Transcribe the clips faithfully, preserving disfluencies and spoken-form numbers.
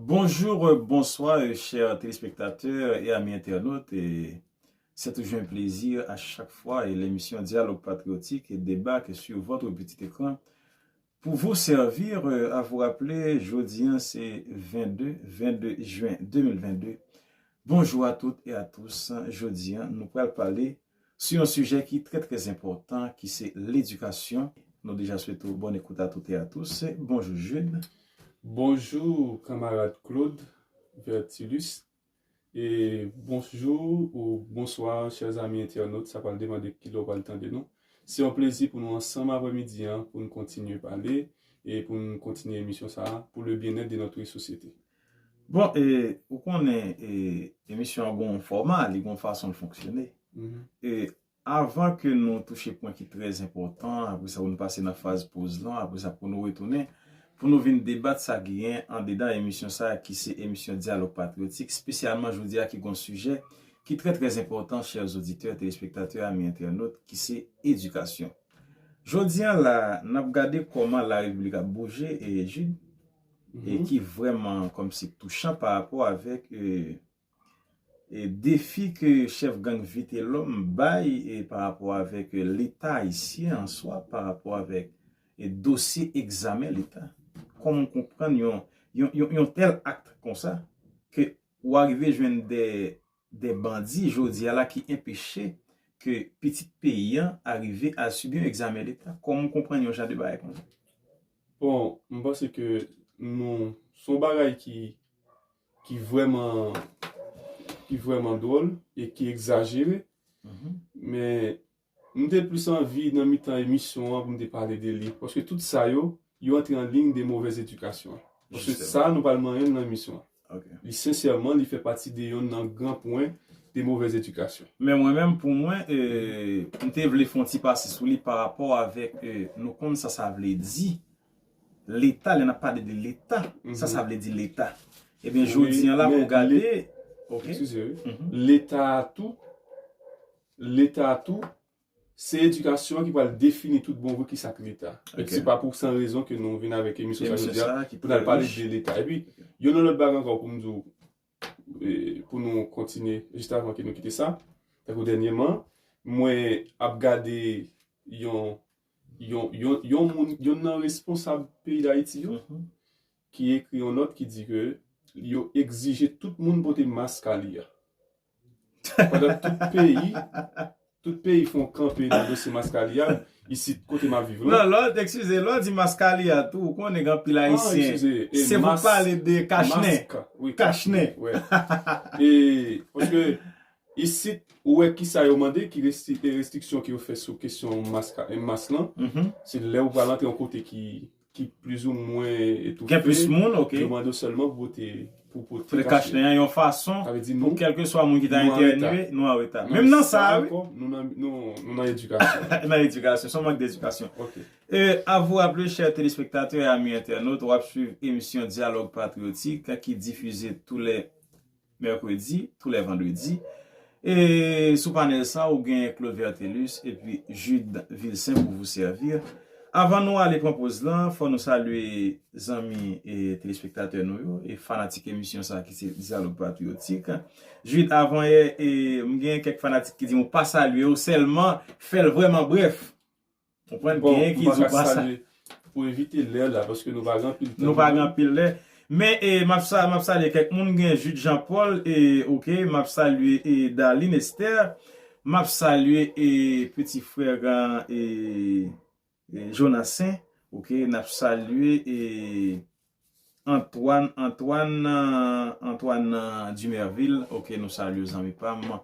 Bonjour, euh, bonsoir, euh, chers téléspectateurs et amis internautes. Et c'est toujours un plaisir à chaque fois et l'émission Dialogue Patriotique débarque sur votre petit écran pour vous servir, euh, à vous rappeler, jodi an se venndez, venndez jen de mil venndez. Bonjou a tout e a tous. Jodi an, nou pral pale sou yon sijè ki trè, trè enpòtan, ki se ledikasyon. Nou deja swete w bòn ekout a tout e a tous. Bonjou, Jude. Bonjou, kanmarad Claude Vertilus. E bonjou ou bonswa, chè zanmi entènot. Sa pral depann de ki lè w pral tande nou. Se yon plezi pou nou ansanm aprèmidi an, pou n kontinye pale e pou n kontinye emisyon sa a pour le bien-être de notre société. Bon, e, ou konnen, e, emisyon an gon fòma, li gon fason l fonksyone. Mhm. E avan ke nou touche pwen ki trè enpòtan, apre sa pou nou pase nan faz poz lan, apre sa pou nou retounen, pou nou vin debat sa ki gen andedan emisyon sa a, ki se emisyon Dyalòg Patriyotik, espesyalman jodi a ki gon sijè ki trè, trè enpòtan, chè oditè, telespektatè, ami entènot, ki se edikasyon. Jodi an la, n ap gade kòman larepiblik ap bouje, e, Jude, e ki vrèman kòmsi touchan pa rapò avèk, e, e, defi ke chèf gang Vitelhomme bay, e, pa rapò avèk, e, Leta ayisyen an swa, pa rapò avèk, e, dosye egzamen Leta. Kòman w konprann yon, yon, yon, yon tèl akt konsa, ke w arive jwenn de, de bandi jodi a la ki enpeche ke pitit peyi an arive al sibi yon egzamen Leta? Kòman w konprann yon jan de bagay konsa? Bon, m panse ke nou, se yon bagay ki, ki vrèman, ki vrèman dwòl e ki egzajere. Mhm. Men, m te plis anvi nan mitan emisyon an pou m te pale de li. Paske tout sa yo, yo antre an liy de movèz edikasyon. Paske sa, nou pral manyen l nan emisyon an. Ok. Li sensèman, li fè pati de yonn nan gran pwen de movèz edikasyon. Men mwen menm, pou mwen, e, m te vle fè yon ti pase sou li pa rapò avèk, e, nou konn sa sa vle di. Leta, lè n ap pale de Leta, sa sa vle di Leta. Ebyen, jodi an la, pou gade, ok. Eskize, wi. Mhm. Leta a tou, Leta a tou, se edikasyon an ki pral defini tout bon vre kisa k Leta. Ok. Se pa pou san rezon ke nou vin avèk emisyon sa jodi a, pou n al pale de Leta. Epi, yon lòt bagay ankò pou m di w, e, pou nou kontinye, jis avan ke nou kite sa, tankou dènyèman, mwen ap gade yon, yon, yon, yon moun, yon nan responsab peyi Dayiti yo, ki ekri yon nòt ki di ke yo egzije tout moun pote mask a li a. Pandan tout peyi, tout peyi fè yon kanpe nan dosye mask a li a, isit kote m ap viv lan. Non, lè w, eskize, lè w di mask a li a tou, ou konnen gen anpil ayisyen. Se pou pale de kachnen. Kachnen. E, paske isit, ou wè kisa yo mande, ki restri-, restriksyon ke yo fè sou kesyon mask a, mask lan. Mhm. Se lè ou pral antre yon kote ki ki plizoumwen etoufe. Gen plis moun, ok. Yo mande w sèlman pou pote, pou pote kachnen an yon fason pou kèlkeswa moun ki ta entèveni, nou an reta. Menm nan sa, wi. Nou nan, nou, nou nan edikasyon. Nan edikasyon, se yon mank d'edikasyon. Ok. E, à vous rappeler, chers téléspectateurs et amis internautes, w ap swiv emisyon Dialogue Patriotique ki difize tous les mercredis, tous les vendredis. E sou panèl sa, ou gen Claude Vertelus epi Jude Vilsaint pour vous servir. Avan nou ale pran poz lan, fò nou salye zanmi e telespektatè nou yo, e fanatik emisyon sa ki se Dialogue Patriotique. Jude, avan yè, e, m gen kèk fanatik ki di m ou pa salye yo, sèlman fè l vrèman brèf. Konprann? Bon, genyen ki di w pa sa. Pou evite lè la, paske nou pa gen anpil tan. Nou pa gen anpil lè. Men, e, m ap sa-, m ap salye kèk moun. Gen Jude Jean Paul, e, ok, m ap salye, e, Darline Esther. M ap salye, e, peti frè, e, e, Jonathan, ok, n ap salye, e, Antoine, Antoine, euh, Antoine, euh, Dumervil, ok, nou salye w, zanmi pa m.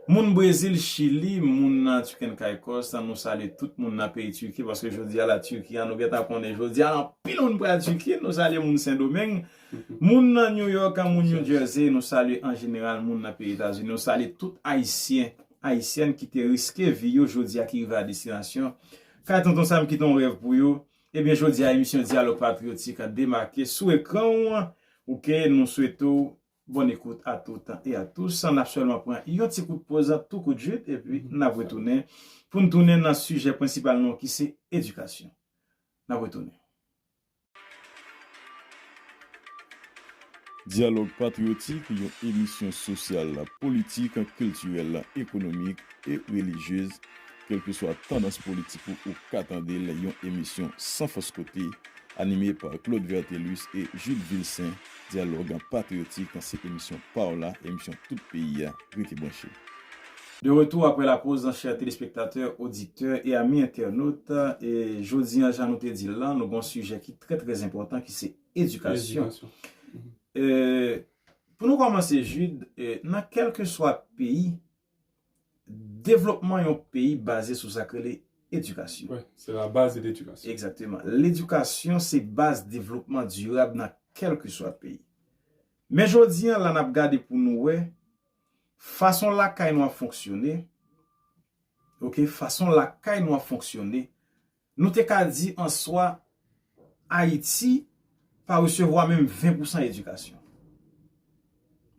Moun Brezil, Chili, moun nan Turk and Caicos, nou salye tout moun nan peyi Tiki, paske jodi a la Tiki a, nou gentan konnen jodi a, anpil moun pral Tiki, nou salye moun Sendomeng, moun nan New York, moun New Jersey, nou salye an jeneral moun nan peyi Etazini, nou salye tout Ayisyen, Ayisyèn ki te riske vi yo jodi a ki rive a destinasyon. Kay Tonton Sam kite yon rèv pou yo. Ebyen, jodi a, emisyon Dialogue Patriotique a demake sou ekran w. Ok, nou swete w bonne écoute à toutes et à tous. N ap sèlman pran yon ti kout poz, tou kout Jude, epi n ap retounen pou n tounen nan sijè prensipal nou ki se edikasyon. N ap retounen. Dyalòg Patriyotik, yon emisyon sosyal, politik, kiltirèl, ekonomik e relijyez. Kèlkeswa tandans politik ou, ou ka tande l, yon emisyon san fòs kote, anime pa Claude Vertelus e Jules Vilsaint. Dyalòg Patriyotik, se emisyon pa w la, emisyon tout peyi a. Rete branche. De retour après la pause, chers téléspectateurs, auditeurs et amis internautes. E jodi an, jan nou te di l lan, nou gen yon sijè ki trè, trè enpòtan, ki se edikasyon. Edikasyon. E, pou nou kòmanse, Jude, e, nan kèlkeswa peyi, devlopman yon peyi baze sou sa k rele edikasyon. Wi, c'est la base de l'éducation. Egzakteman. Ledikasyon se baz devlopman dirab nan kèlkeswa peyi. Men jodi an, la n ap gade pou nou wè fason lakay nou ap fonksyone, oke, fason lakay nou ap fonksyone, nou te ka di an swa, Ayiti pa resevwa menm ven pousan edikasyon.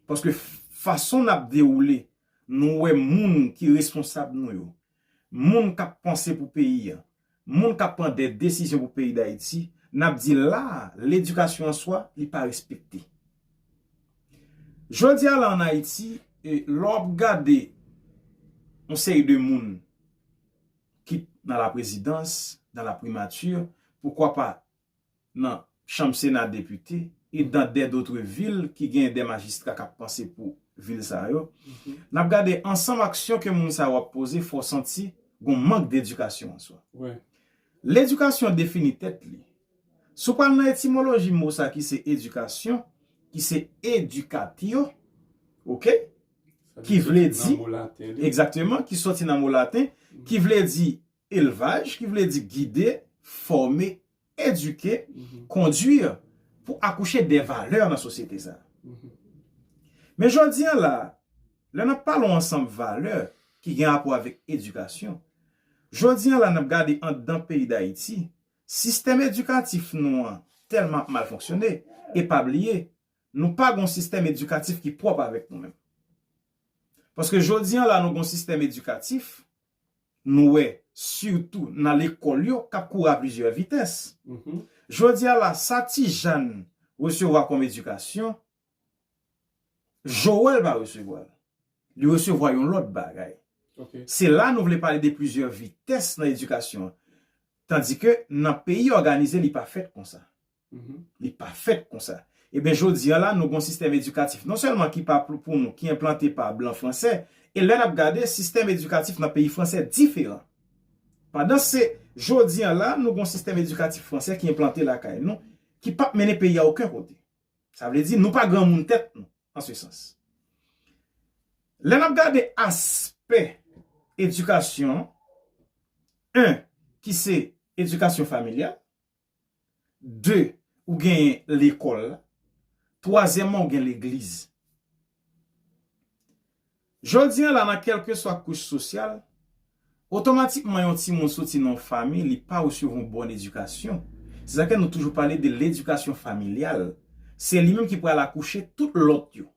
Paske fason n ap dewoule, nou wè moun ki responsab nou yo, moun k ap panse pou peyi a, moun k ap pran de desizyon pou peyi Dayiti, n ap di la, ledikasyon an swa, li pa respekte. Jodi a la ann Ayiti, e, lè w ap gade yon seri de moun ki nan la présidence, dans la primature, pourquoi pas nan chanm Sena depite, e dans des d'autres villes ki gen de majistra k ap panse pou vil sa yo, n ap gade ansanm aksyon ke moun sa yo ap poze, fò w santi gon mank dedikasyon an swa. Wi. Ledikasyon defini tèt li. Si w pral nan etimoloji mo sa ki se edikasyon, ki se educatio, oke? Ki vle di, egzakteman, ki soti nan mo laten, ki vle di elvaj, ki vle di gide, fòme, edike, kondwi pou akouche de valè nan sosyete sa. Men jodi an la, lè n ap pale yon ansanm valè ki gen rapò avèk edikasyon, jodi an la n ap gade anndan peyi Dayiti, sistèm edikatif nou an tèlman ap mal fonksyone, e pa bliye, nou pa gon sistèm edikatif ki pwòp avèk nou menm. Paske jodi an la nou gon sistèm edikatif, nou wè, sitou nan lekòl yo, k ap kouri a plizyè vitès. Jodi a la, sa ti Jàn resevwa kòm edikasyon, Joel pa resevwa l. Li resevwa yon lòt bagay. Se la nou vle pale de plizyè vitès nan edikasyon an. Tandike nan peyi òganize, li pa fèt konsa. Li pa fèt konsa. Ebyen, jodi a la, nou gon sistèm edikatif non sèlman ki pa pou, pou nou, ki enplante pa blan fransè, e lè n ap gade, sistèm edikatif nan peyi fransè diferan. Pandan se jodi a la, nou gon sistèm edikatif fransè ki enplante lakay nou, ki p ap mennen peyi a okenn kote. Sa vle di, nou pa granmoun tèt nou, an se sans. Lè n ap gade aspè edikasyon, en, ki se edikasyon familyal, de, ou genyen lekòl la, twazyèmman, ou gen legliz. Jodi a la, nan kèlkeswa kouch sosyal, otomatikman yon timoun soti nan yon fanmi, li pa resevwa yon bòn edikasyon. Se sa ke nou toujou pale de ledikasyon familyal. Se li menm ki pral akouche tout lòt yo.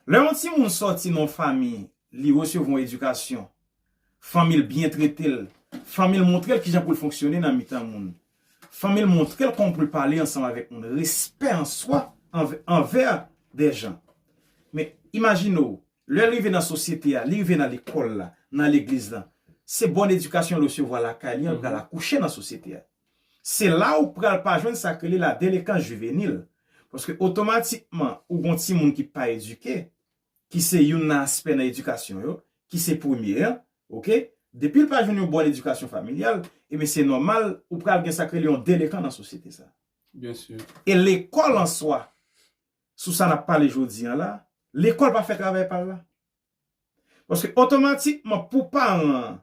Lè yon timoun sòti nan yon fanmi, li resevwa yon edikasyon, fanmi l byen trete l, fanmi l montre l kijan pou l fonksyone nan mitan moun, fanmi l montre l kòman pou l pale ansanm avèk moun, respè an swa anvè, anvè de jan. Men, imajine w, lè l rive nan sosyete a, li rive nan lekòl la, nan legliz la, se bòn edikasyon l resevwa lakay li an, l pral akouche nan sosyete a. Se la ou pral pa jwenn sa k rele la délinquance juvénile. Paske otomatikman, ou gon timoun ki pa edike, ki se youn nan aspè nan edikasyon yo, ki se premye an, oke? Depi l pa jwenn yon bòn edikasyon familyal, ebyen se nòmal, ou pral gen sa k rele yon delenkan nan sosyete sa. Byen si. E lekòl an swa, sou sa n ap pale jodi a la, lekòl pa fè travay pa l la. Paske otomatikman, pou paran an,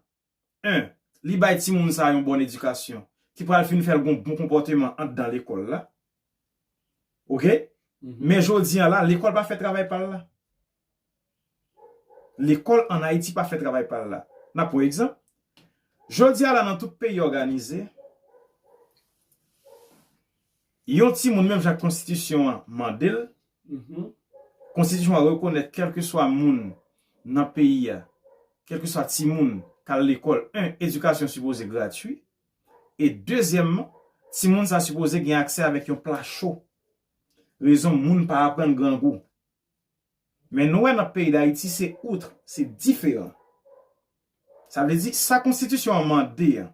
en, li bay timoun sa yon bòn edikasyon, ki pral fin fè l gon bon konpòteman anndan lekòl la. Oke? Men jodi a la, lekòl pa fè travay pa l la. Lekòl ann Ayiti pa fè travay pa l la. N ap pran egzanp. Jodi a la, nan tout peyi òganize, yon timoun, menm jan konstitisyon an mande l, konstitisyon an rekonèt kèlkeswa moun nan peyi a, kèlkeswa timoun k al lekòl, en, edikasyon sipoze gratui, e dezyèmman, timoun sa sipoze gen aksè avèk yon pla cho. rezon moun pa aprann grangou. Men nou wè nan peyi Dayiti, se outre, se diferan. Sa vle di, sa konstitisyon an mande an,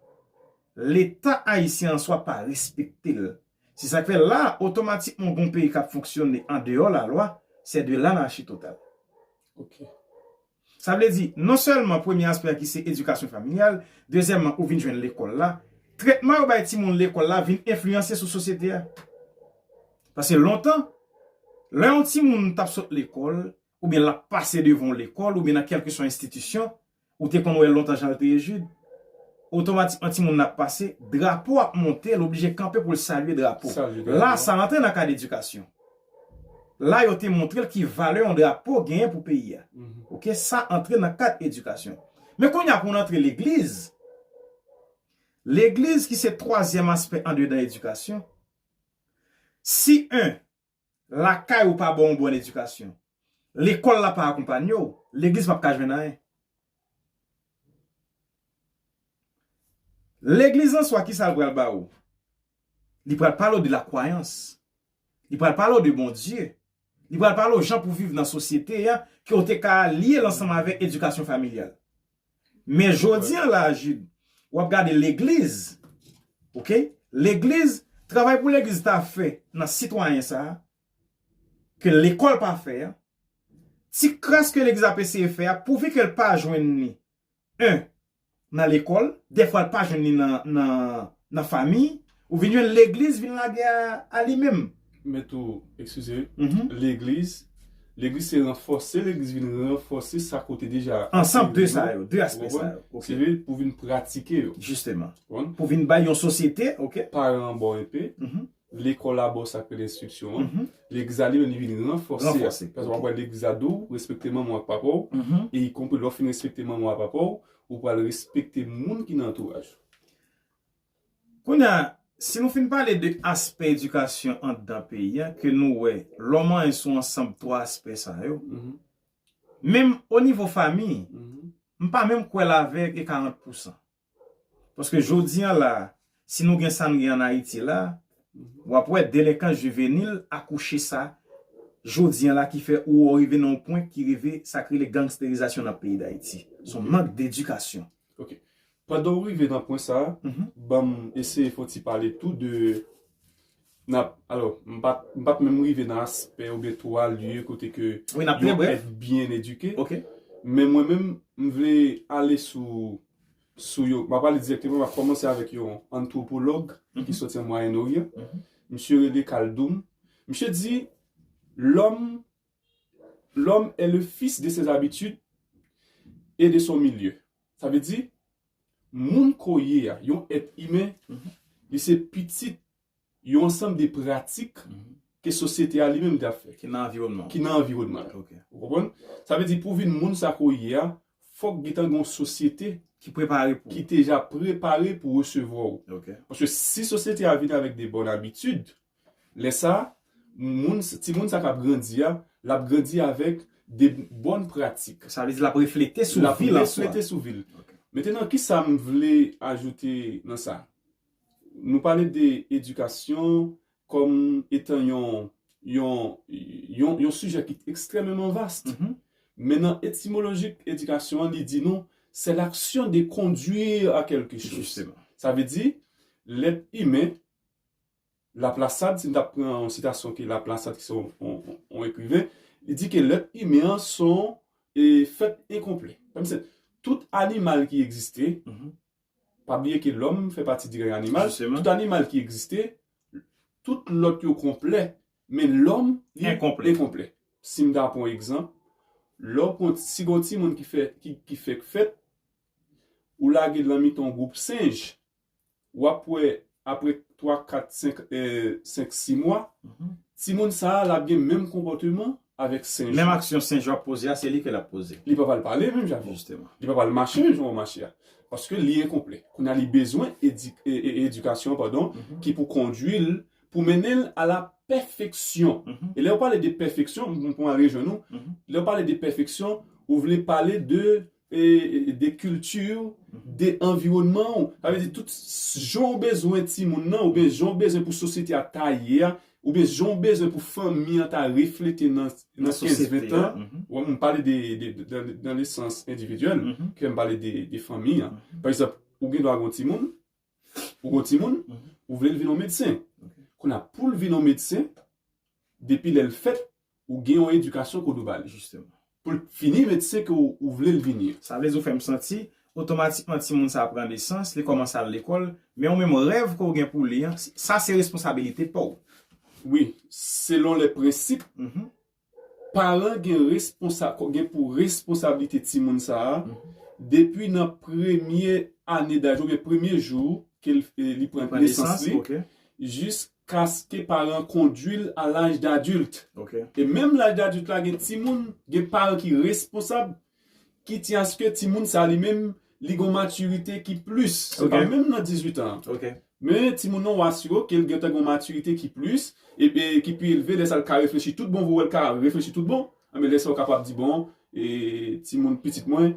Leta ayisyen an swa pa respekte l. Se sa k fè la, otomatikman, yon peyi k ap fonksyone andeyò lalwa, se de lanachi total. Ok. Sa vle di, non sèlman premye aspè a ki se edikasyon familyal, dezyèmman, ou vin jwenn lekòl la, tretman yo bay timoun lekòl la vin enfliyanse sou sosyete a. Paske lontan, lè yon timoun t ap sot lekòl, oubyen l ap pase devan yon lekòl, oubyen nan kèlkeswa enstitisyon, ou te konn wè lontan jan l te ye Jid, otomatikman timoun nan ap pase, drapo ap monte, l oblije kanpe pou l salye drapo. Salye La, drapo. Sa antre nan kad edikasyon. La, yo te montre l ki valè yon drapo genyen pou peyi a. Mhm. Ok, sa antre nan kad edikasyon. Men kounye a pou n antre legliz, legliz ki se twazyèm aspè andedan edikasyon, si, en, lakay ou pa ba w yon bòn edikasyon, lekòl la pa akonpanye w, legliz p ap ka jwenn anyen. Legliz an swa, kisa l pral ba ou? Li pral pale w de lakwayans. Li pral pale w de Bondye. Li pral pale w jan pou viv nan sosyete a, ke w te ka lye l ansanm avèk edikasyon familyal. Men jodi an la, Jid, w ap gade legliz, ok? Legliz, travay pou legliz ta fè nan sitwayen sa a, ke lekòl pa fè a, ti kras ke legliz ap eseye fè a, pouvi ke l pa jwenn li, en, nan lekòl, dèfwa l pa jwenn li nan, nan, nan fanmi, ou vin jwenn legliz vin lage a, a li menm. Men tou, eskize, Mhm. legliz, legliz se ranfòse, legliz vin ranfòse sa kote deja. Ansanm de yo, sa yo, de aspè ou konprann? Sa yo. Ok. Se vre, pou vin pratike yo. Jisteman. Konprann? Pou vin bay yon sosyete, ok? Paran an ba w enpe, Mhm. lekòl la ba w sa k rele enstriksyon an, Mhm. legliz la li menm li vin ranfòse. Ranfòse, Paske w ok. ap wè legliz la di w, respekte manman w ak papa w, Mhm. e ikonpri lè w fin respekte manman w ak papa w, ou pral respekte moun ki nan antouraj ou. Kounye a, si nou fin pale de aspè edikasyon anndan peyi a, ke nou wè, lòm an sou ansanm twa aspè sa yo, Mhm. menm o nivo fanmi, Mhm. m pa menm kwè l avèk e karant pousan. Paske jodi an la, si nou gen sa n gen ann Ayiti la, Mhm. w ap wè delenkans jivenil akouche sa, jodi an la ki fè ou rive nan yon pwen ki rive sa k rele gangsterizasyon nan peyi Dayiti. Se yon mank dedikasyon. Ok. Pandan w rive nan pwen sa a, Mhm. ban m eseye fè w ti pale tou de, n ap, alò, m pa t, m pa t menm rive nan aspè oubyen twa lye kote ke Wi, n ap yon trè brèf. Èt byen edike. Ok. Men mwen menm, m vle ale sou, sou yo. M ap ale dirèkteman, m ap kòmanse avèk yon antwopològ Mhm. ki soti an Mwayen Oryan. Mhm. Misye rele Khaldun. Misye di, l'homme, l'homme est le fils de ses habitudes et de son milieu. Sa vle di, moun ke w ye a, yon èt imen, Mhm. li se pitit yon ansanm de pratik Mhm. ke sosyete a li menm te ap fè, Ki nan anviwònman. Ki nan anviwònman. Ok. Ou konprann? Sa vle di pou vin moun sa ke w ye a, fòk gentan gen yon sosyete Ki prepare pou. Ki deja prepare pou resevwa w. Ok. Paske si sosyete a vin avèk de bòn abitid, lè sa, moun, timoun sa k ap grandi a, l ap grandi avèk de bòn pratik. Sa vle di l ap reflete sou L ap vi l an swa. Reflete sou vi l. Ok. Mentenan, kisa m vle ajoute nan sa? Nou pale de edikasyon kòm etan yon, yon, yon, yon sijè ki ekstrèmeman vast. Mhm. Men nan etimolojik edikasyon an, li di nou, c'est l'action de conduire à quelque chose. Jisteman. Sa vle di, lèt imen, Laplasad, si n t ap pran yon sitasyon ke Laplasad ki se yon, yon, yon ekriven, li di ke lèt imen an se yon, e, fèt enkonplè. Kòmsi tout animal ki egziste, Mhm. pa bliye ke lòm fè pati di rèy animal, Jisteman. Tout animal ki egziste, tout lòt yo konplè, men lòm, li Enkonplè. Enkonplè. Si m ta pran yon egzanp, lè w pran, si gen yon timoun ki fè, ki, ki fèk fèt, ou lage l nan mitan yon gwoup senj, w ap wè apre twa, kat, senk, e, senk, sis mwa, Mhm. timoun sa a, l ap gen menm konpòteman avèk senj. Menm aksyon senj yo ap poze a, se li ke l ap poze. Li pa pral pale menm jan avè w. Jisteman. Li pa pral mache menm jan w mache a. Paske li enkonplè. Kounye a li bezwen edi-, e, e, edikasyon, padon, Mhm. ki pou kondwi l, pou mennen l a la pèfeksyon. Mhm. E lè w pale de pèfeksyon, m pou al rejwenn ou, Mhm. Lè w pale de pèfeksyon, ou vle pale de, e, e, de kilti, de anviwònman w. Sa vle di tout s-, jan w bezwen timoun nan, oubyen jan w bezwen pou sosyete a ta ye a, oubyen jan w bezwen pou fanmi an ta reflete nan, nan kenz, ven tan. Ou wè, m pale de, de, de, dans, dans le sens individuel, ke m pale de, de fanmi an. Pa egzanp, ou gen dwa gen yon timoun, ou gen yon timoun, ou vle l vin yon medsen. Kounye a, pou l vin yon medsen, depi lè l fèt, ou gen yon edikasyon kote w ba li. Pou l fini medsen ke w, ou vle l vini. Sa vle di ou fè m santi, otomatikman timoun sa a pran nesans, li kòmanse al lekòl, men ou menm rèv ke w gen pou li an, sa se responsabilite pa w. Wi, selon lè prensip, paran gen responsa-, gen pou responsablite timoun sa a, depi nan premye ane daj oubyen premye jou ke l, e, li pran nesans li, jiskaske paran kondui l a laj dadilt. E menm laj dadilt la, gen timoun, gen paran ki responsab, ki tyen aske timoun sa li menm, li gen yon matirite ki plis. Se pa menm nan dizuit an. Men timoun nan, w asire w ke l gentan gen yon matirite ki plis, e, e ki pi elve, lè sa l ka reflechi tout bon, vre w wè l ka reflechi tout bon. Anben, lè sa w kapab di, bon, e, timoun pitit mwen,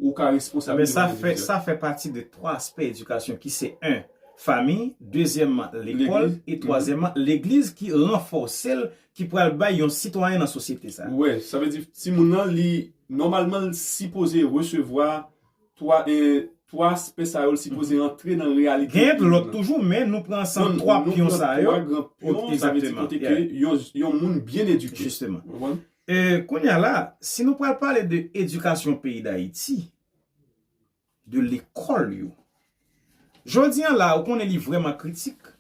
ou ka responsab. Men sa fè, sa fè pati de twa aspè edikasyon ki se, en, fanmi, dezyèmman, lekòl, e twazyèmman, legliz ki ranfòse l, ki pral bay yon sitwayen nan sosyete sa. Wi, sa vle di timoun nan, li, nòmalman, l sipoze resevwa twa, e, twa aspè sa yo, l sipoze rantre nan reyalite. Gen lòt toujou, men nou pran ansanm twa pyon sa yo. Twa gran pyon, sa vle di kote ke yon, yon moun byen edike. Jisteman. E, kounye a la, si nou pral pale de edikasyon peyi Dayiti, de lekòl yo. Jodi a la, ou konnen li vrèman kritik.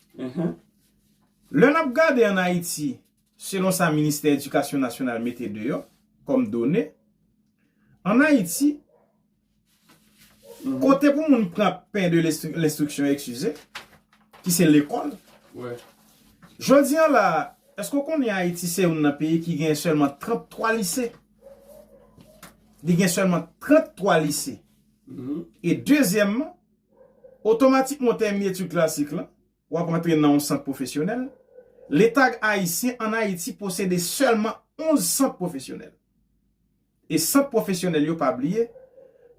Lè n ap gade ann Ayiti, selon sa Ministè Edikasyon Nasyonal mete deyò kòm done, ann Ayiti, kote pou moun pran pen de lenstri-, lenstriksyon, eskize, ki se lekòl. Jodi a la, èske w konnen Ayiti se youn nan peyi ki gen sèlman tranntwa lise? Li gen sèlman tranntwa lise. E dezyèmman, otomatikman w tèmine etid klasik lan, w ap antre nan yon sant pwofesyonèl. Leta ayisyen ann Ayiti posede sèlman onz sant pwofesyonèl. E sant pwofesyonèl yo, pa bliye,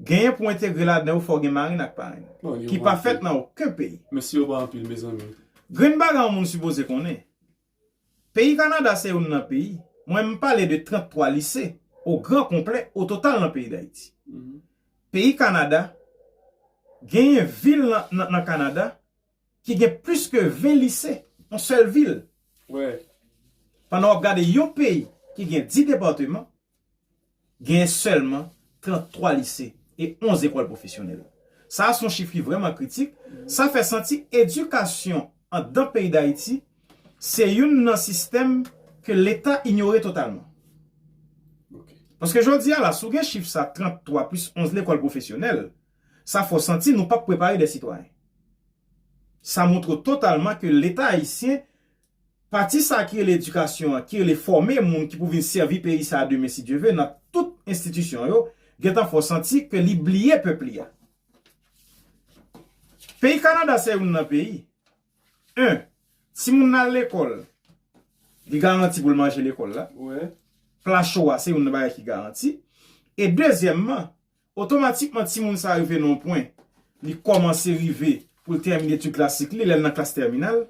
genyen pou entegre ladan yo, fò w gen marenn ak parenn, ki pa fèt nan okenn peyi. Men si yo pa anpil, mezanmi. Grenn bagay yon moun sipoze konnen, peyi Kanada se youn nan peyi, mwen m pale de tranntwa lise, o gran konplè, o total nan peyi Dayiti. Peyi Kanada, genyen vil nan, nan, nan Kanada, ki gen plis ke ven lise, yon sèl vil. Pandan w ap gade yon peyi ki gen dis depatman, genyen sèlman tranntwa lise e onz lekòl pwofesyonèl. Sa a se yon chif ki vrèman kritik. Sa fè santi edikasyon anndan peyi Dayiti se youn nan sistèm ke Leta inyore totalman. Paske jodi a la, si w gen chif sa, tranntwa plis onz lekòl pwofesyonèl, sa fè w santi nou p ap prepare de sitwayen. Sa montre w totalman ke Leta ayisyen, pati sa ki rele edikasyon an, ki rele fòme moun ki pou vin sèvi peyi sa a demen, si Dye ve, nan tout enstitisyon yo, gentan fè w santi ke li bliye pèp li a. Peyi Kanada se youn nan peyi. En, timoun nan al lekòl, li garanti pou l manje lekòl la. Pla cho a se youn nan bagay ki garanti. E dezyèmman, otomatikman, timoun sa a rive nan yon pwen, li kòmanse rive pou l tèmine etid klasik li, lè l nan klas tèminal.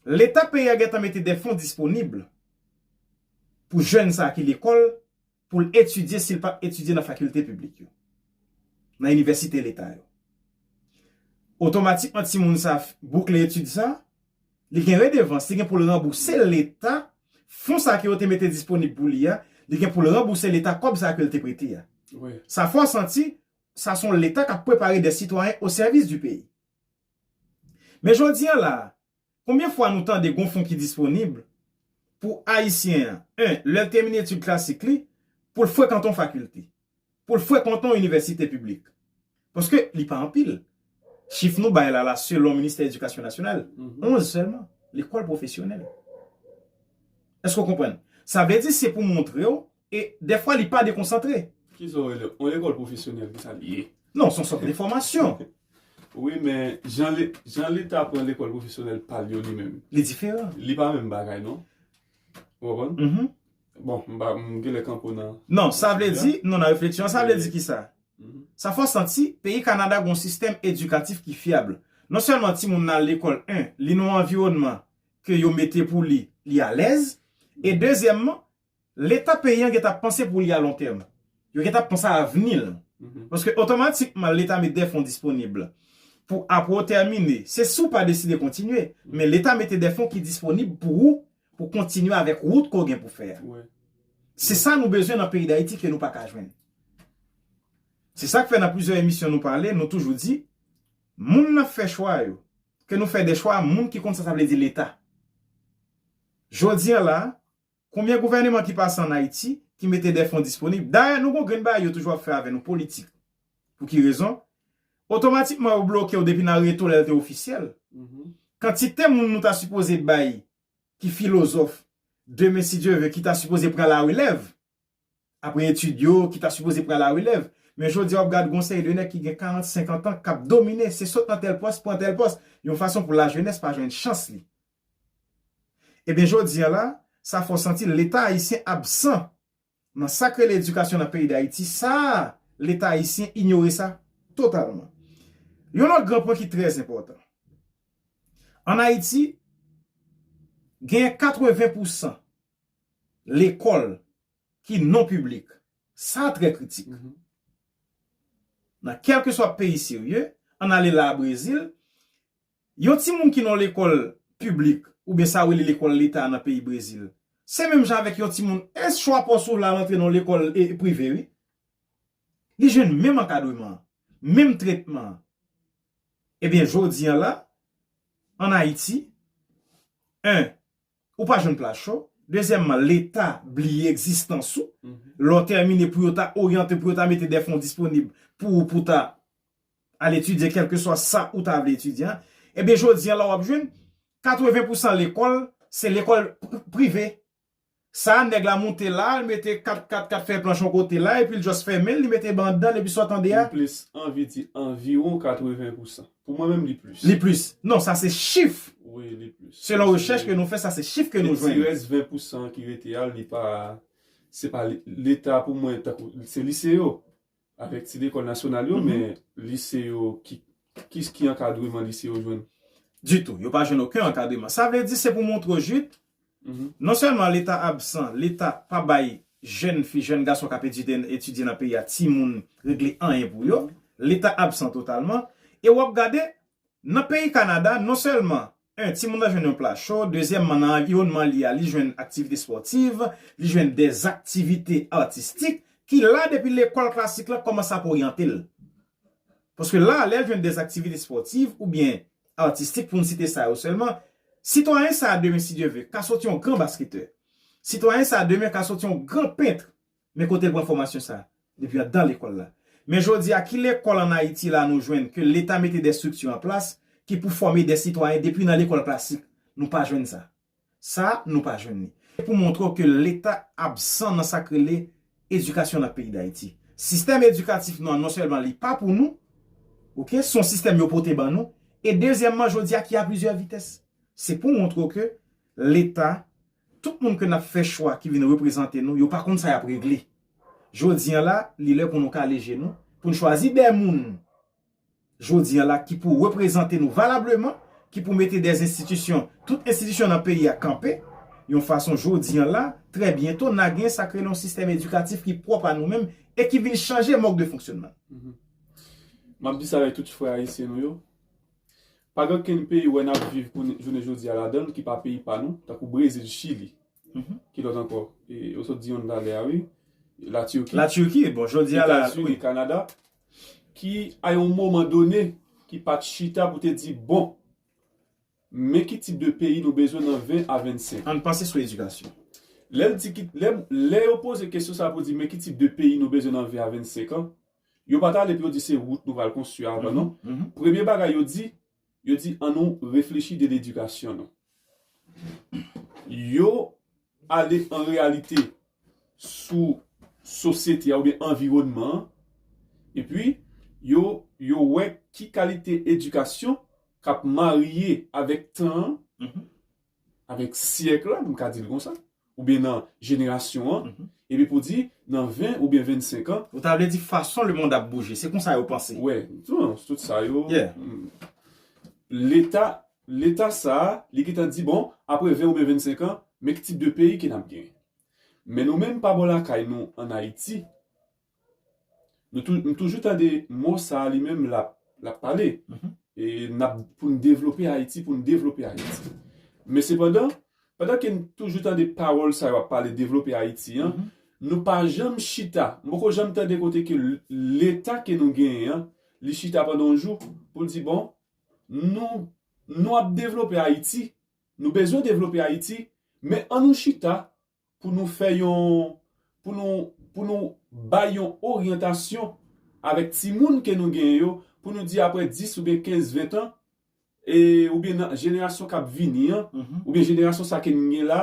Leta peyi a gentan mete de fon disponib pou jèn sa a ki lekòl, pou l etidye si l pa t etidye nan fakilte piblik yo, nan inivèsite Leta yo. Otomatikman, timoun sa a boukle etid sa a, li gen redevans, li gen pou l ranbouse Leta fon sa ke yo te mete disponib pou li a, li gen pou l ranbouse Leta kòb sa ke l te prete a. Sa fè w santi, sa se yon Leta k ap prepare de sitwayen o sèvis di peyi. Men jodi a la, konbyen fwa nou tande gon fon ki disponib pou Ayisyen an, en, lè l tèmine etid klasik li, pou l frekante yon fakilte, pou l frekante yon inivèsite piblik? Paske li pa anpil. Chif nou bay la, la, selon Ministè Edikasyon Nasyonal, onz sèlman, lekòl pwofesyonèl. Èske w konprann? Sa vle di se pou montre w, e dèfwa li pa dekonsantre. Kisa w rele yon lekòl pwofesyonèl, kisa l ye? Non, se yon sant de fòmasyon. Wi, men jan le-, jan Leta pran lekòl pwofesyonèl pa l yo li menm, li diferan. Li pa menm bagay, non. Ou konprann? Bon, m pa, m genlè kanpe w nan. Non, sa vle di, non, nan refleksyon an, sa vle di kisa? Sa fè w santi peyi Kanada gen yon sistèm edikatif ki fyab. Non sèlman timoun nan al lekòl, en, li nan yon anviwònman ke yo mete pou li, li alèz. E dezyèmman, Leta peyi an gentan ap panse pou li a lon tèm. Yo gentan ap panse a avni l. Paske otomatikman Leta met de fon disponib pou apre w tèmine. Se si w pa deside kontinye, men Leta mete de fon ki disponib pou ou, pou kontinye avèk wout ke w gen pou fè a. Se sa nou bezwen nan peyi Dayiti ke nou pa ka jwenn. Se sa k fè nan plizyè emisyon nou pale, nou toujou di, moun n ap fè chwa yo, ke nou fè de chwa moun ki konn sa sa vle di Leta. Jodi an la, konbyen gouvèneman ki pase ann Ayiti ki mete de fon disponib? Dayè, nou gon grenn bagay yo toujou ap fè avè nou, politik. Pou ki rezon? Otomatikman, yo bloke w depi nan reto lè l te ofisyèl. Kantite moun nou ta sipoze bay ki filozòf, demen, si Dye ve, ki ta sipoze pran larelèv, apre etid yo, ki ta sipoze pran larelèv. Men jodi a, w ap gad gon seri de nèg ki gen karant, senkant an, k ap domine, se sot nan tèl pòs, pran tèl pòs, yon fason pou lajenès pa jwenn chans li. Ebyen, jodi a la, sa fè w santi Leta ayisyen absan nan sa k rele edikasyon nan peyi Dayiti. Sa, Leta ayisyen inyore sa totalman. Yon lòt gran pwen ki trè enpòtan. Ann Ayiti, genyen katreven pousan lekòl ki non piblik. Sa trè kritik. Nan kèlkeswa peyi serye, ann ale la a Brezil, yon timoun ki nan lekòl piblik, oubyen sa yo rele lekòl leta nan peyi Brezil, se menm jan avèk yon timoun, e chwa pòs ou la rantre nan lekòl e, prive, wi. Li jwenn menm ankadreman, menm tretman. Ebyen, jodi a la, ann Ayiti, en, ou pa jwenn plas cho. Dezyèmman, Leta bliye egzistans ou. Lè w tèmine, pou yo ta oryante, pou yo ta mete de fon disponib pou ou, pou ta al etidye kèlkeswa sa ou ta vle etidye a. Ebyen, jodi a la, w ap jwenn katreven pousan lekòl, se lekòl pri-, prive. Sa, nèg la moute la, l mete kat kat kat fè planch yon kote la, epi l just fèmen l, li mete ban anndan l, epi sa w tande a. M plis anvi di anviwon katreven pousan. Pou mwen menm, li plis. Li plis. Non, sa se chif. Wi, li plis. Selon rechèch ke nou fè, sa se chif ke nou jwenn. Ti rès ven pousan ki rete a, li pa, se pa li-, Leta pou mwen, tankou, se lise yo. Avèk ti lekòl nasyonal yo, men lise yo, ki, ki, ki ankadreman lise yo jwenn? Ditou, yo pa jwenn okenn ankadreman. Sa vle di, se pou montre w jis, non sèlman Leta absan, Leta pa bay jèn fi, jèn gason k ap etidye, etidye nan peyi a, timoun regle anyen pou yo. Leta absan totalman. E w ap gade, nan peyi Kanada, non sèlman, en, timoun nan jwenn yon plas cho, dezyèmman, nan anviwònman li a, li jwenn aktivite espòtiv, li jwenn dè aktivite atistik, ki la depi lekòl klasik la kòmanse ap oryante l. Paske la, lè l jwenn dè aktivite espòtiv oubyen atistik, pou n site sa yo sèlman, sitwayen sa a demen, si Dye ve, ka soti yon gran basketè. Sitwayen sa a demen ka soti yon gran pent. Men kote l pran fòmasyon sa a? Depi anndan lekòl la. Men jodi a, ki lekòl ann Ayiti la nou jwenn ke Leta mete dè estrikti an plas ki pou fòme dè sitwayen depi nan lekòl klasik? Nou pa jwenn sa. Sa, nou pa jwenn li. Pou montre w ke Leta absan nan sa k rele edikasyon nan peyi Dayiti. Sistèm edikatif nou an, non sèlman li pa pou nou, oke, se yon sistèm yo pote ban nou, e dezyèmman, jodi a ki a plizyè vitès. Se pou montre w ke Leta, tout moun ke n ap fè chwa ki vin reprezante nou, yo pa konn sa y ap regle. Jodi a la, li lè pou nou kale je nou, pou n chwazi de moun jodi a la ki pou reprezante nou valableman, ki pou mete dè enstitisyon, tout enstitisyon nan peyi a kanpe, yon fason jodi a la, trè byento, n a gen sa k rele yon sistèm edikatif ki pwòp a nou menm e ki vin chanje mòd de fonksyonman. M ap di sa avèk tout frè ayisyen nou yo. Pa gen okenn peyi wè n ap viv pou jounen jodi a ladan l ki pa peyi pa nou, tankou Brezil, Chili. Ki lòt ankò? E, ou sot di yonn talè a, wi. Latiki. Latiki, bon, jodi a la, Etazini, wi. Kanada, ki, a yon moman done, ki pa t chita pou te di, bon, men ki tip de peyi nou bezwen nan ven a vennsenk. Ann panse sou edikasyon. Lè l di ki, lè, lè yo poze kesyon sa pou di, men ki tip de peyi nou bezwen nan ven a vennsenk an, yo pa t ale pou yo di se wout nou pral konstwi avan, non. Premye bagay yo di, yo di, ann nou reflechi de ledikasyon nou. Yo ale an reyalite sou sosyete a oubyen anviwònman an, epi yo, yo wè ki kalite edikasyon k ap marye avèk tan an, avèk syèk la, m ka di l konsa, oubyen nan jenerasyon an, epi pou di, nan ven oubyen vennsenk an. Ou ta vle di fason lemonn ap bouje, se konsa yo panse. Wè, tout, tout sa yo. Leta Leta sa a, li gentan di, bon, apre ven oubyen vennsenk an, men ki tip de peyi ke n ap genyen. Men nou menm, pa bò lakay nou, ann Ayiti, nou tou, m toujou tande mo sa a li menm l ap, l ap pale. E n ap, pou n devlope Ayiti, pou n devlope Ayiti. Men sepandan, pandan ke n toujou tande pawòl sa yo ap pale devlope Ayiti an, nou pa janm chita. M poko janm tande kote ke l-, Leta ke nou genyen an, li chita pandan yon jou pou l di, bon, nou, nou ap devlope Ayiti, nou bezwen devlope Ayiti, men ann nou chita pou nou fè yon, pou nou, pou nou bay yon oryantasyon avèk timoun ke nou genyen yo, pou nou di apre dis oubyen kenz, ven an, e, oubyen nan jenerasyon k ap vini an, oubyen jenerasyon sa ke n gen la,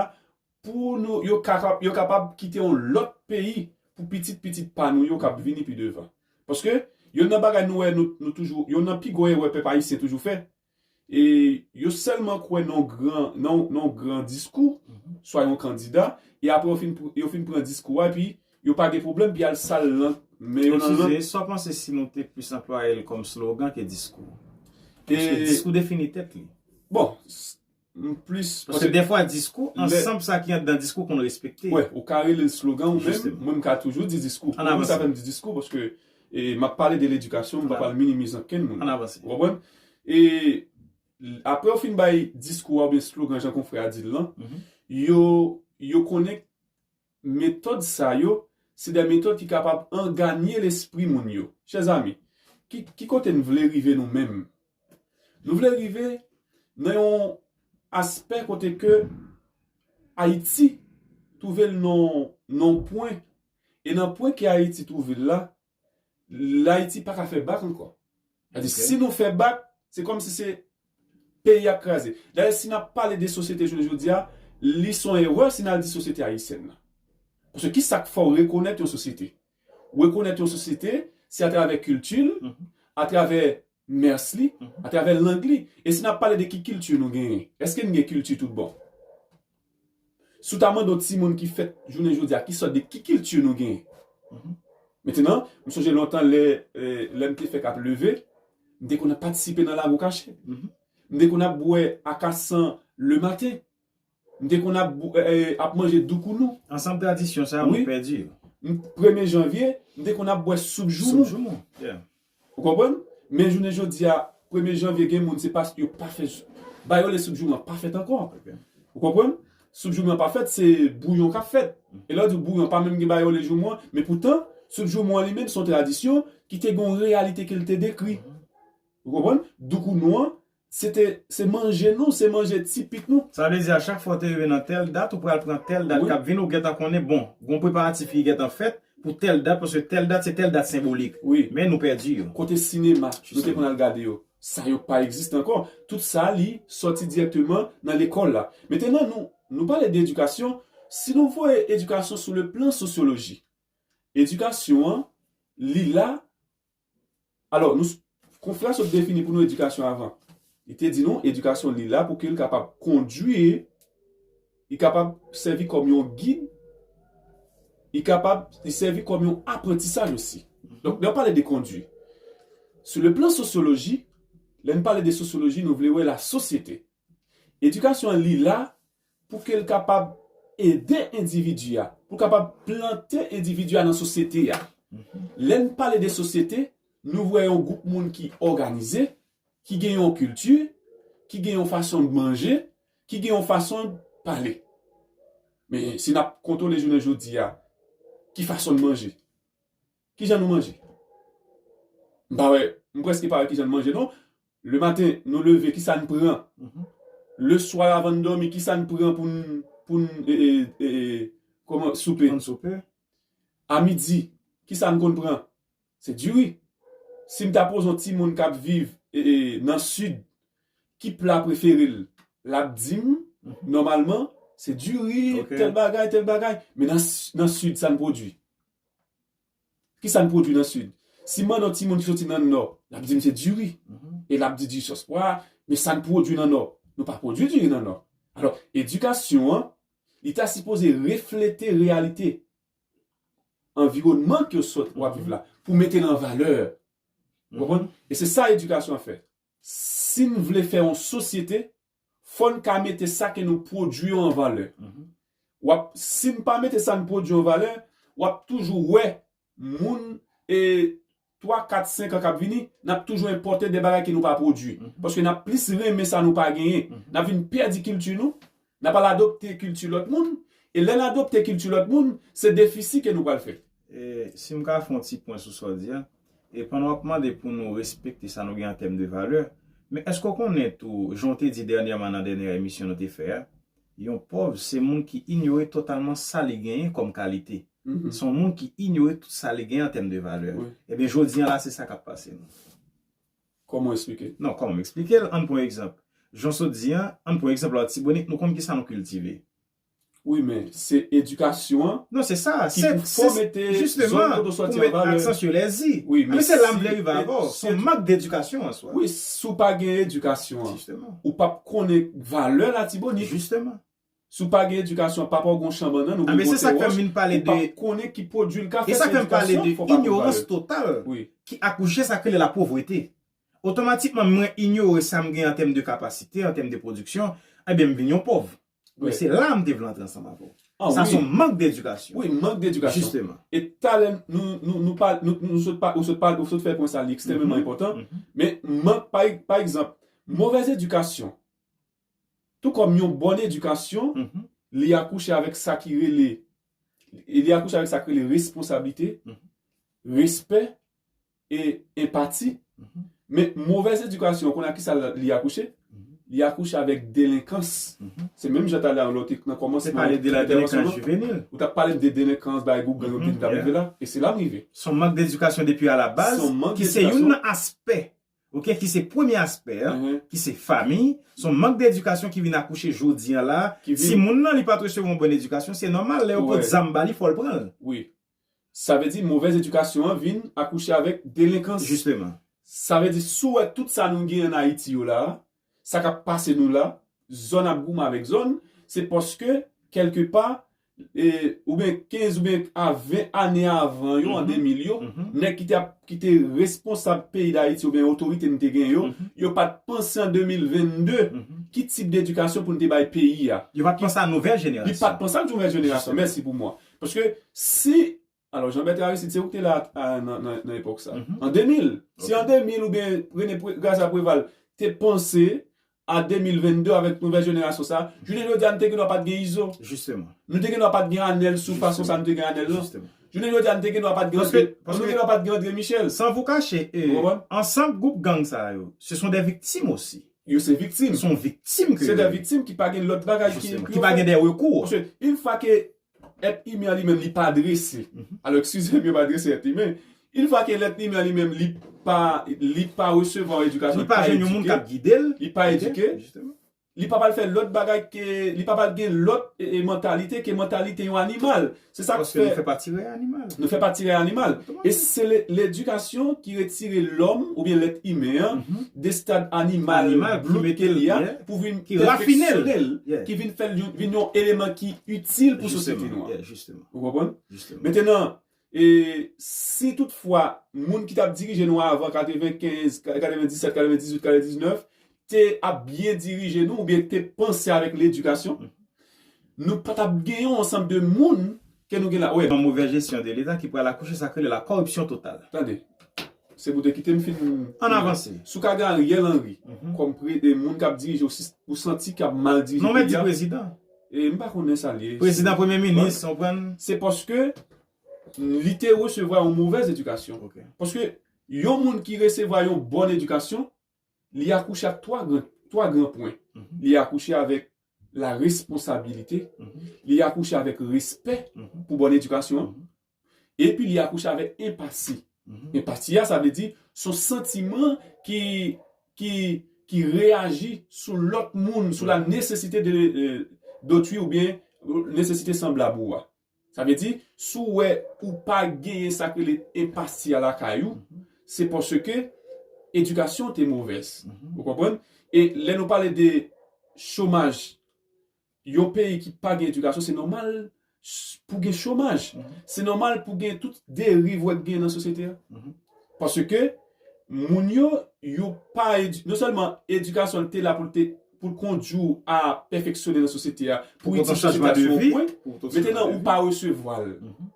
pou nou, yo kapab, yo kapab kite yon lòt peyi pou pitit pitit pa nou yo k ap vini pi devan. Paske, youn nan bagay nou wè, nou, nou toujou, youn nan pi gwo erè pèp ayisyen toujou fè, e yo sèlman kwè nan yon gran, nan, nan yon gran diskou, swa yon kandida, e apre yo fin, pr- yo fin pran diskou a, epi yo pa gen pwoblèm, epi y al sal lang, men yo nan lang. Eskize, sa w panse si nou te plis anplwaye l kòm slogan ke diskou? Paske diskou defini tèt li. Bon, s- m plis, paske dèfwa diskou, ansanm sa ki anndan diskou konn respekte. Wè, ou ka rele l slogan ou menm, mwen m ka toujou di diskou. Pou mwen sa fè m di diskou, paske, e, m ap pale de ledikasyon, m pa pral minimize ankenn moun. Ann avanse. Ou konprann? E apre yo fin bay diskou a oubyen slogan, jan konfrè a di l lan, yo, yo konnen metòd sa yo, se de metòd ki kapab anganye lespri moun yo. Chèzami, ki, ki kote n vle rive nou menm? Nou vle rive nan yon aspè kote ke Ayiti twouve l nan, nan pwen, e nan pwen ke Ayiti twouve l la, Ayiti pa ka fè bak ankò. Sètadi, si nou fè bak, se kòmsi se peyi a k kraze. Dayè, si n ap pale de sosyete jounen jodi a, li se yon erè si n al di sosyete ayisyèn nan. Paske ki sa k fè w rekonèt yon sosyete? Rekonèt yon sosyete, se atravè kilti l, atravè mès li, atravè lang li. E si n ap pale de ki kilti nou genyen, èske n gen kilti tout bon? Si w ta mande yon timoun ki fèt jounen jodi a, ki sòt de ki kilti nou genyen? Mentenan, m sonje lontan lè, eh, lè m te fèk ap leve, m te konn ap patisipe nan lago kache. M te konn ap bwè akasan lematen. M te konn ap, bw- eh, eh, ap manje doukounou. Ansanm tradisyon sa yo, nou pèdi yo. M- premye janvye, m te konn ap bwè soup joumou. Soup joumou, yeah. Ou konprann? Men jounen jodi a, premye janvye, gen moun se pa yo pa fè, ba yo le soup joumou an pa fèt ankò. Ou konprann? Soup joumou an pa fèt, se bouyon k ap fèt. E lè w di bouyon, pa menm gen ba yo le joumou an, men poutan, soup joumou an li menm se yon tradisyon ki te gen yon reyalite ke l te dekri. Ou konprann? Doukounou an, se te, se manje nou, se manje tipik nou. Sa vle di a chak fwa w te rive nan tèl dat, ou pral pran tèl dat k ap vini, ou gentan konnen, bon, gon preparatif ki gentan fèt pou tèl dat, paske tèl dat se tèl dat senbolik. Wi. Men nou pèdi yo. Kote sinema, nou te konn al gade yo. Sa yo pa egziste ankò. Tout sa li sòti dirèkteman nan lekòl la. Mentenan, nou, nou pale de edikasyon. Si nou voye edikasyon sou le plan sosyoloji, edikasyon an, li la, alò, nou, konfrè a sot defini pou nou edikasyon avan. Li te di nou, edikasyon li la pou ke l kapab kondui, li kapab sèvi kòm yon gid, li kapab, li sèvi kòm yon aprantisaj osi. Donk, lè w pale de kondui, sou le plan sosyoloji, lè n pale de sosyoloji, nou vle wè lasosyete. Edikasyon an li la pou ke l kapab ede endividi a, pou l kapab plante endividi a nan sosyete a. Lè n pale de sosyete, nou wè yon gwoup moun ki òganize, ki gen yon kilti, ki gen yon fason manje, ki gen yon fason pale. Men si n ap kontwole jounen jodi a, ki fason n manje? Kijan nou manje? M pa wè, m prèske pa wè kijan n manje non. Le maten, nou leve, kisa n pran? Le swa, avan n dòmi, kisa n pran pou n, pou n, e, e, e, kòman, soupe? Pou n soupe. A midi, kisa n konn pran? Se diri. Si m ta poze yon timoun k ap viv, e, e, nan sid, ki pla prefere l, l ap di m, nòmalman, se diri, tèl bagay, tèl bagay. Men nan, nan sid, sa n pwodui? Kisa n pwodui nan sid? Si m mande yon timoun ki soti nan nò, l ap di m se diri. E l ap di diri sòs pwa, men sa n pwodui nan nò? Nou pa pwodui diri nan nò. Alò, edikasyon an, li ta sipoze reflete reyalite anviwònman ke w sot, w ap viv la, pou mete l an valè. Ou konprann? E se sa edikasyon an fè. Si n vle fè yon sosyete, Fò n ka mete sa ke nou pwodui yo an valè. W ap, si n pa mete sa n pwodui yo an valè, w ap toujou wè moun, e, twa, kat, senk an k ap vini, n ap toujou enpòte de bagay ke nou pa pwodui. Paske n ap plis renmen sa nou pa genyen. N ap vin pèdi kilti nou, n ap al adopte kilti lòt moun, e lè n adopte kilti lòt moun, se defisi ke nou pral fè. E, si m ka fè yon ti pwen sou sa w di a, e pandan w ap mande pou nou respekte sa nou gen an tèm de valè, men èske w konnen tou, jan w te di dènyèman nan dènyè emisyon nou te fè a, yon pòv se moun ki inyore totalman sa li genyen kòm kalite. Se yon moun ki inyore tout sa li genyen an tèm de valè. Ebyen, jodi a la, se sa k ap pase nou. Kòman w eksplike? Non, kòman m eksplike l? Ann pran egzanp. Jan w sot di a, ann pran egzanp Latibonit, nou konn kisa nou kiltive. Wi, men se edikasyon an Non, se sa. ki pou fòmete zòn kote w sòti an valè. Aksan sou lèzi. Wi, men se la m vle rive avè w. Se yon mank dedikasyon an swa. Wi, si w pa gen edikasyon an, ou p ap konnen valè Latibonit. Jisteman. Si w pa gen edikasyon, papa w gen yon chan bannann, ou gen yon kote wòch, ou p ap konnen ki pwodui l ka fè. Se edikasyon, fò w pa gen valè. E sa k fè m pale de inyorans total ki akouche sa k rele lapovrete. Otomatikman, mwen inyore sa m gen an tèm de kapasite, an tèm de pwodiksyon, ebyen, m vin yon pòv. Men se la m te vle antre ansanm avè w. Sa se yon mank dedikasyon. Wi, mank dedikasyon. Jisteman. E talè, nou, nou, nou, pa, nou, nou sot, pa, ou sot, pa, ou sot fè pwen sa, li ekstrèmeman enpòtan. Men mank, pa, pa egzanp, movèz edikasyon, tou kòm yon bòn edikasyon, li akouche avèk sa ki rele, li akouche avèk sa ki rele responsablite, respè, e enpati. Men movèz edikasyon, ou konn ak kisa li akouche? Li akouche avèk delenkans. Se menm jan talè a lè w te nan kòmansman entèvansyon an, ou t ap pale m de delenkans, bay group gang yo ki t ap rive la, e se la m rive. Se yon mank dedikasyon depi alabaz, ki se youn nan aspè, oke, ki se premye aspè an, ki se fanmi, se yon mank dedikasyon ki vin akouche jodi a la. Timoun nan, li pa t resevwa yon bòn edikasyon, se nòmal, lè yo pot zam ba li, fò l pran l. Wi. Sa vle di movèz edikasyon an vin akouche avèk delenkans. Jisteman. Sa vle di si w wè tout sa nou genyen an Ayiti yo la, sa k ap pase nou la, zòn ap goumen avèk zòn, se paske, kèlkepa, e, oubyen kenz oubyen a ven ane avan yo, an de mil yo, nèg ki te ap, ki te responsab peyi Dayiti oubyen otorite nou te genyen yo, yo pa t panse an de mil vennde ki tip de edikasyon pou n te bay peyi a. Yo pa t panse a nouvèl jenerasyon. Li pa t panse a nouvèl jenerasyon. Mèsi pou mwen. Paske si Alò, Jean Bertrand Aristide, se ou ki te la a, nan, nan, nan epòk sa. An de mil, si an de mil oubyen René Pre-, Gracia Préval te panse a de mil vennde avèk nouvèl jenerasyon sa, jounen jodi a, nou te gen dwa pa t gen Izo. Jisteman. Nou te gen dwa pa t gen Anèl sou fason sa nou te gen Anèl lan. Jounen jodi a, nou te gen dwa pa t gen André, nou te gen dwa pa t gen André Michel. Sans vous cacher, ansanm gwoup gang sa yo, ce sont des victimes aussi. Yo se viktim. Se yon viktim ke yo ye. Se des victimes ki pa gen lòt bagay ki, ki pa gen de rekou. Paske, yon fwa ke èt imen an li menm li pa drese. Alò, eskize m, yo pa drese èt imen. Yon fwa ke lèt imen an li menm li pa, li pa resevwa yon edikasyon, li pa jwenn yon moun k ap gide l, li pa edike, li pa pral fè lòt bagay ke, li pa pral gen lòt, e, e, mantalite ke mantalite yon animal. Se sa k fè nou fè pati rèy animal. Nou fè pati rèy animal. E se ledikasyon ki retire lòm oubyen lèt imen an de stad animal, animal, blout ke li a, pou vin pèfeksyone l, ki vin fè l vin yon eleman ki itil pou sosyete nou an. Ou konprann? Mentenan, e, si toutfwa moun ki t ap dirije nou avan katrevenkenz, katrevendisèt, katrevendizuit, katrevendiznèf te ap byen dirije nou oubyen te panse avèk ledikasyon, nou pa t ap gen yon ansanm de moun ke nou gen la. Wè. Yon movèz jesyon de Leta ki pral akouche sa k rele la kòripsyon total. Tande. Se pou te kite m fin. Ann avanse. Si w ka gen Ariel Henry kòm pre-, e, moun k ap dirije w, si, ou santi k ap mal dirije peyi a. Non, men di prezidan. E m pa konnen sa l ye. Prezidan, premye minis, w konprann? Se paske li te resevwa yon movèz edikasyon. Paske yon moun ki resevwa yon bòn edikasyon, li akouche ak twa gran, twa gran pwen. Li akouche avèk la responsabilite, li akouche avèk respè pou bòn edikasyon an, epi li akouche avèk enpati. Enpati a, sa vle di, se yon santiman ki, ki, ki reyaji sou lòt moun, sou la nesesite de, de, d'autrui oubyen nesesite sanblab ou a. Sa vle di, si w wè ou pa genyen sa k rele enpati a lakay ou, se paske edikasyon te movèz. Ou konprann? E lè nou pale de chomaj, yon peyi ki pa gen edikasyon, se nòmal pou gen chomaj. Se nòmal pou gen tout deriv ou wè k genyen nan sosyete a. Paske moun yo, yo pa edi-, non sèlman edikasyon te la pou l te pou l kondui w a pèfeksyone nan sosyete a, pou itilize sosyete a sou yon pwen, mentnan ou pa resevwa l.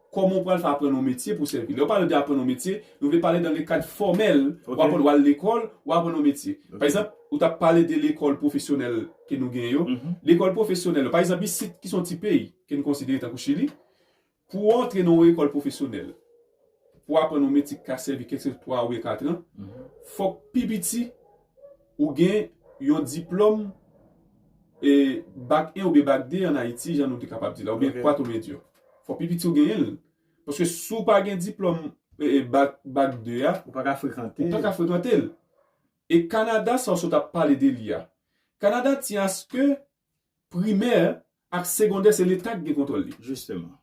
Kòman w pral fè aprann yon metye pou sèvi? Lè w pale de aprann yon metye, nou vle pale dan le kad fòmèl, w aprann, w al lekòl, w aprann yon metye. Pa egzanp, ou t ap pale de lekòl pwofesyonèl ke nou genyen yo. Lekòl pwofesyonèl yo, pa egzanp, isit ki se yon ti peyi ke n konsidere tankou Chili, pou w antre nan yon lekòl pwofesyonèl, pou w aprann yon metye ki ka sèvi kèlkeswa oubyen katran, fòk pi piti ou gen yon diplòm e bak en oubyen bak de ann Ayiti, jan nou te kapab di la, oubyen kwatro medio. Fòk pi piti ou genyen l. Paske si w pa gen diplòm e, e bak, bak de a, ou pa ka frekante, ou pa ka frekante l. E Kanada, sa w sot ap pale de li a, Kanada tyen aske primè ak segondè, se Leta ki gen kontwòl li. Jisteman.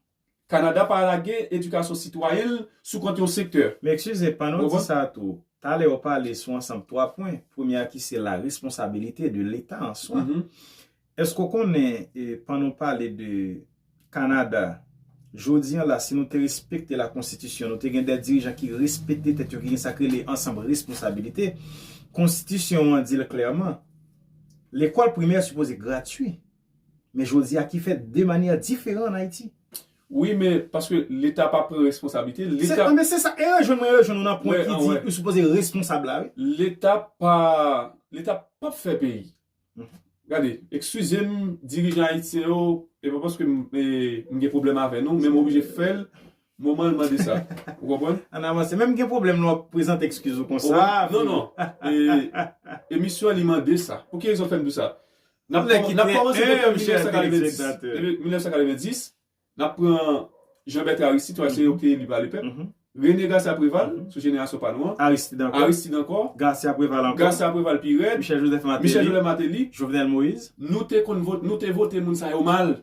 Kanada pa lage edikasyon sitwayen l sou kont yon sektè. Men eskize, pandan w di sa tou, talè w pale sou ansanm twa pwen. Premye a ki se la responsabilité de l'État en soi. Èske w konnen, e, pandan w pale de Kanada, jodi a la, si nou te respekte la konstitisyon, nou te gen de dirijan ki respekte tèt yo, ki gen sa k rele ansanm responsabilite, konstitisyon an di l klèman, lekòl primè sipoze gratui. Men jodi a ki fèt de manyè diferan ann Ayiti. Wi, men paske Leta pa pran responsablite. Leta, men se sa, e rejwenn mwen, rejwenn ou nan pwen ki di ou sipoze responsab la, wi. Leta pa, Leta p ap fè peyi. Gade, eskize m, dirijan ayisyen yo, e pa paske m, e, m gen pwoblèm avè nou, men m oblije fè l, moman l mande sa. Ou konprann? Ann avanse. Menm gen pwoblèm lè w ap prezante eskiz ou konsa. Non, non. E, emisyon an, li mande sa. Pou ki rezon fè m di sa? N ap kòmanse depi an mil nèf san katrevenndis. Depi mil nèf san katrevenndis, n ap pran Jean Bertrand Aristide, se yo ki te eli pa lepèp. René Garcia Préval, sou jenerasyon pa nou an. Aristide ankò. Aristide ankò. Garcia Préval ankò. Garcia Préval pi rèd. Michel Joseph Martelly. Michel Joseph Martelly. Jovenel Moïse. Nou te konn vote, nou te vote moun sa yo mal.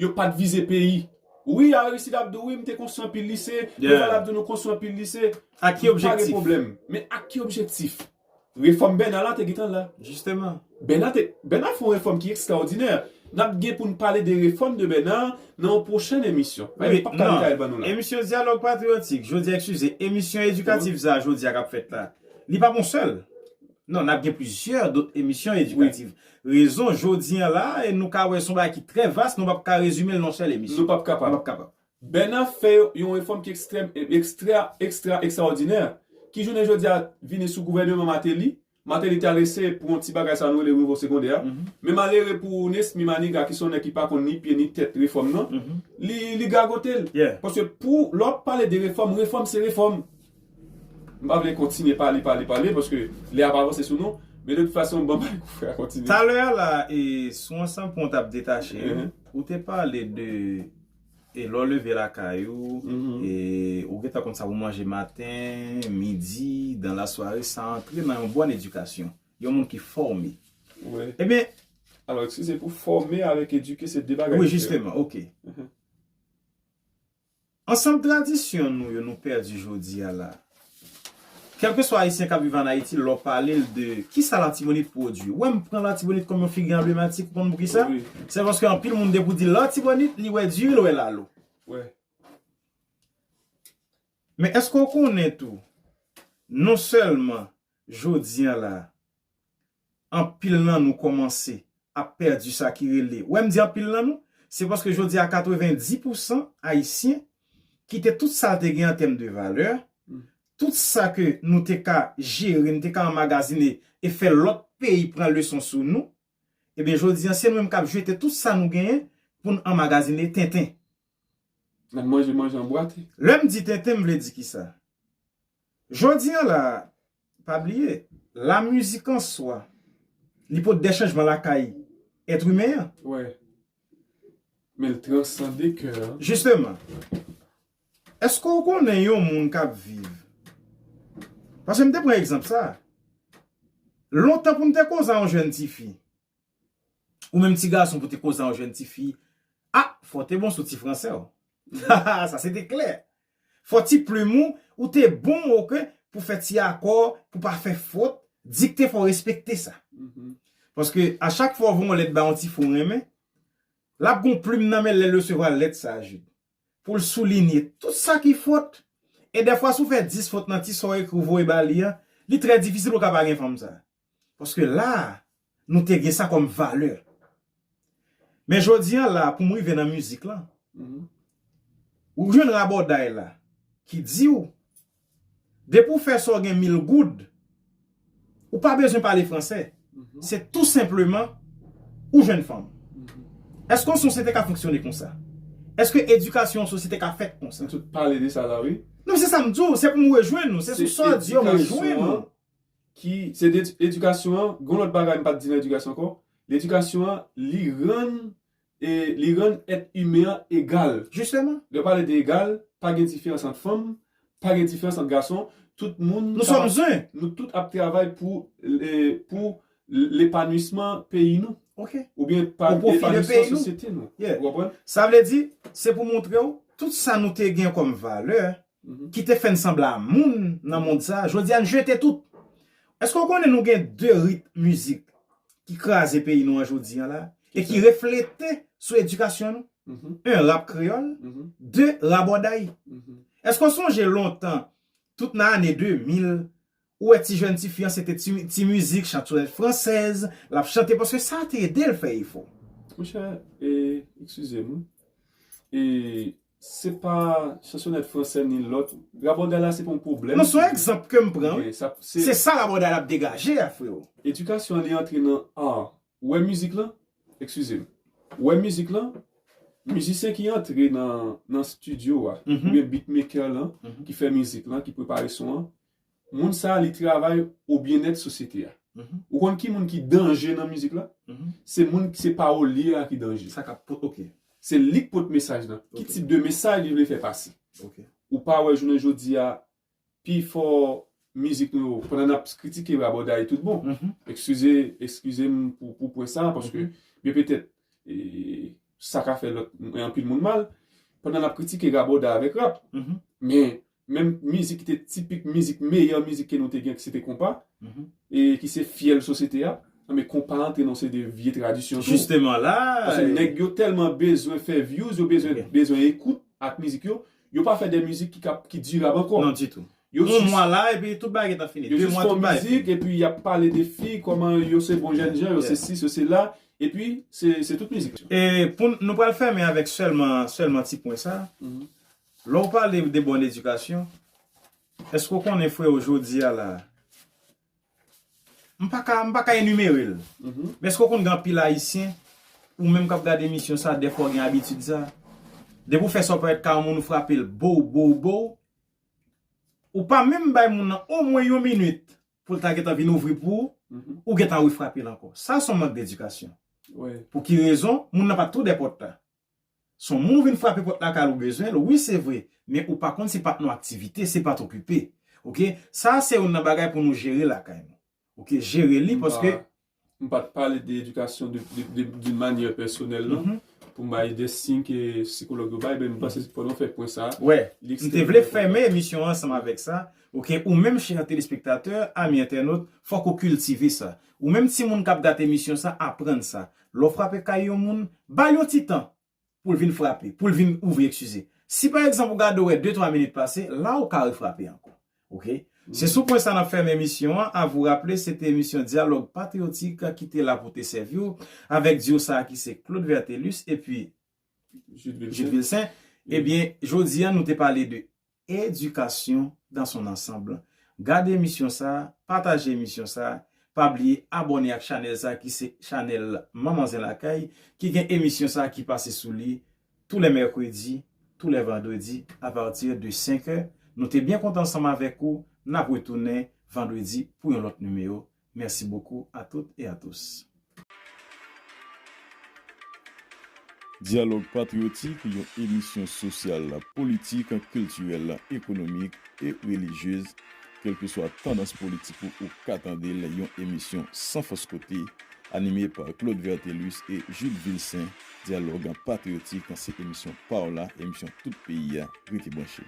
Yo pa t vize peyi. Wi, Aristide ap di w, wi, m te konstwi anpil lise. Préval ap di w, nou konstwi anpil lise. Ak ki objektif? Pa gen pwoblèm. Men ak ki objektif? Refòm Bèna la te gentan la. Jisteman. Bèna te, Bèna fè yon refòm ki ekstraòdinè. N ap gen pou n pale de refòm de Bèna nan yon pwochèn emisyon. Wi, p ap ka detay ban nou la. Emisyon Dyalòg Patriyotik, jodi a, eskize, emisyon edikatif sa a, jodi a, k ap fèt la, li p ap yon sèl. Non, n ap gen plizyè dòt emisyon edikatif. Rezon, jodi a la, e nou ka wè se yon bagay ki trè vas, nou p ap ka rezime l nan yon sèl emisyon. Nou p ap kapab. Nou p ap kapab. Bèna fè yon refòm ki ekstrèm, ekstra, ekstra, ekstraòdinè. Ki jounen jodi a vini sou gouvèneman Martelly, Martelly t al eseye pou yon ti bagay sa nou rele nivo segondè a. Men malere pou Nesmy Manigat, ki se yon nèg ki pa konn ni pye ni tèt refòm nan, li, li gagote l. Paske pou, lè w ap pale de refòm, refòm se refòm. M pa vle kontinye pale, pale, pale, paske lè a ap avanse sou nou. Men de tout fason, ban m bay kou frè a kontinye. Talè a la, e, sou ansanm pwen w t ap detache, ou te pale de, e, lè w leve lakay ou, e, ou gentan konn sa pou manje maten, midi, dan lasware, sa antre nan yon bòn edikasyon. Yon moun ki fòme. Ebyen, alò, eskize, pou fòme avèk edike, se de bagay diferan. Wi, jisteman, oke. Ansanm tradisyon nou yo, nou pèdi jodi a la. Kèlkeswa Ayisyen k ap viv ann Ayiti, lè w pale l de kisa Latibonit pwodui. Ou wè, m pran Latibonit kòm yon figi anblematik, ou konn poukisa? Se paske anpil moun, depi w di Latibonit, li wè diri, l wè lalo. Men èske w konnen tou, non sèlman jodi a la, anpil nan nou kòmanse ap pèdi sa ki rele. Ou wè, m di anpil nan nou, se paske jodi a, katrevenndis pousan Ayisyen kite tout sa l te gen an tèm de valè, tout sa ke nou te ka jere, nou te ka anmagazine e fè lòt peyi pran leson sou nou, ebyen, jodi a, se nou menm k ap jete tout sa nou genyen pou n anmagazine tenten. N ap manje, manje anbwate. Lè m di tenten, m vle di kisa? Jodi a la, pa bliye, lamizik an swa, li pote de chanjman lakay èt imen an. Wi. Men l transande kè a. Jisteman. Èske w konnen yon moun k ap viv? Paske m te pran egzanp sa. Lontan pou n te koze a yon jèn tifi, ou menm ti gason pou te koze a yon jèn tifi, a, fò w te bon sou ti fransè w. Sa se te klè. Fò ti plim ou, ou te bon, oke, pou fè ti akò, pou pa fè fot, dikte fò w respekte sa. Paske a chak fwa w voye yon lèt ba yon tifi w renmen, l ap gen yon plim nan men l lè l resevwa lèt sa a, Jid. Pou l soulinye tout sa ki fot. E dèfwa, si w fè dis fot nan ti sa w ekri w voye ba li a, li trè difisil pou w ka pa gen fanm sa a. Paske la a, nou te gen sa kòm valè. Men jodi a la, pou m rive nan mizik lan, ou jwenn rabòday la ki di w, depi w fè sa w gen mil goud, ou pa bezwen pale fransè. Se tou senpleman ou jwenn fanm. Èske yon sosyete ka fonksyone konsa? Èske edikasyon yon sosyete ka fèt konsa? Nou tout pale de sa la, wi. Non, se sa m di w, se pou m rejwenn nou, se sou sa w di yo m rejwenn nou. Ki, se de, edikasyon an, gon lòt bagay m pa t di nan edikasyon ankò. Ledikasyon an, li rann, e, li rann èt imen an egal. Jisteman. Lè w pale de egal, pa gen diferans ant fanm, pa gen diferans ant gason. Tout moun, nou sòm zen. Nou tout ap travay pou, e, pou lepanwisman peyi nou. Ok. Oubyen pa epanwisman sosyete nou. Ou konprann? Sa vle di, se pou montre w, tout sa nou te gen kòm valè, ki te fè n sanble a moun nan mond sa, jodi a n jete tout. Èske w konnen nou gen de rit mizik ki kraze peyi nou an jodi a la, e ki reflete sou edikasyon nou? En, rap kreyòl, de, rabòday. Èske w sonje lontan, tout nan ane de mil, ou wè ti jèn ti fi an, se te ti, ti mizik, chanson fransèz, l ap chante, paske sa te ede l fè efò. Monchè, e, eskize m, wi. E, se pa chansonèt fransè ni lòt. Rabòday la, se pa yon pwoblèm. Non, se yon egzanp ke m pran, wi. Se sa rabòday la ap degaje a, freo. Edikasyon an, li antre nan art. Ou wè mizik lan? Eskize m. Ou wè mizik lan? Mizisyen ki antre nan, nan estidyo a, oubyen beatmaker lan, ki fè mizik lan, ki prepare son an, moun sa a, li travay o byennèt sosyete a. Ou konn ki moun ki danje nan mizik la? Se moun, se pawolye a ki danje. Sa k ap po-, ok. Se li k pot mesaj lan. Ki tip de mesaj li vle fè pase? Ou pa wè jounen jodi a, pifò mizik nou yo, pandan n ap kritike rabòday tout bon. Eskize, eskize m pou, pou pwen sa, paske byen petèt, e, sa ka fè lòt, anpil moun mal, pandan n ap kritike rabòday avèk rap. Men, menm mizik ki te tipik mizik, meyè mizik ke nou te gen, ki se te konpa, e ki se fyèl sosyete a, men konpa antre nan se de vye tradisyon tou. Jisteman la, paske nèg yo tèlman bezwen fè views, yo bezwen, bezwen ekout ak mizik yo, yo pa fè de mizik ki ka, ki dirab ankò. Non, ditou. Yon mwa la, epi tout bagay gentan fini. De mwa, tout bagay fini. Yo jis fè mizik, epi y ap pale de fi, kòman yo se bon jèn jan, yo se sis, yo se la, epi se, se tout mizik. E pou n, nou pral fèmen avèk sèlman, sèlman ti pwen sa. Lè w pale de bòn edikasyon, èske w konnen, freo, jodi a la, m pa ka, m pa ka enimere l. Men èske w konn gen anpil Ayisyen, ou menm k ap gade emisyon sa, dèfwa w gen abitid sa, depi w fè sa w parèt ka yon moun, ou frape l, bow, bow, bow, ou pa menm bay moun nan omwen yon minit pou l ta gentan vin ouvri pou ou, ou gentan refrape l ankò. Sa se yon mank dedikasyon. Pou ki rezon? Moun nan pa t tou dèyè pòt la. Se yon moun ou vin frape pòt lakay ou bezwen l, wi, se vre, men ou pa konn si pa t nan aktivite, se pa t okipe. Ok? Sa se youn nan bagay pou nou jere lakay nou. Ok, jere li, paske m pa t pale de edikasyon de, de, de, d'une manière personnelle, non. Pou m bay de siy ke sikològ yo bay, ben, m panse pandan w fè pwen sa a, wè, m te vle fèmen emisyon an ansanm avèk sa. Ok, ou menm, chè telespektatè, ami entènot, fòk ou kiltive sa. Ou menm timoun k ap gade emisyon sa, aprann sa. Lè w frape kay yon moun, ba l yon ti tan pou l vin frape, pou l vin ouvri, eskize. Si pa egzanp ou gade w wè de twa minit pase, la ou ka refrape ankò. Ok? Se sou pwen sa n ap fèmen emisyon an. A vous rappeler, se te emisyon Dyalòg Patriyotik ki te la pou te sèvi w avèk duo sa a ki se Claude Vertelus epi Jude Vilsaint. Ebyen, jodi a, nou te pale de éducation dans son ensemble. Gade emisyon sa, pataje emisyon sa, pa bliye abòne ak chanèl sa ki se chanèl Manman Zen Lakay, ki gen emisyon sa ki pase sou li tou lè mèkredi, tou lè vandredi, a pati de senk è. Nou te byen kontan ansanm avèk ou, n ap retounen vandredi pou yon lòt nimewo. Merci beaucoup à toutes et à tous. Dyalòg Patriyotik, yon emisyon sosyal, politik, kiltirèl, ekonomik e relijyez. Kèlkeswa tandans politik ou, ou ka tande l, yon emisyon san fòs kote, anime pa Claude Vertelus e Jude Vilsaint. Dyalòg Patriyotik, se emisyon pa w la, emisyon tout peyi a. Rete branche.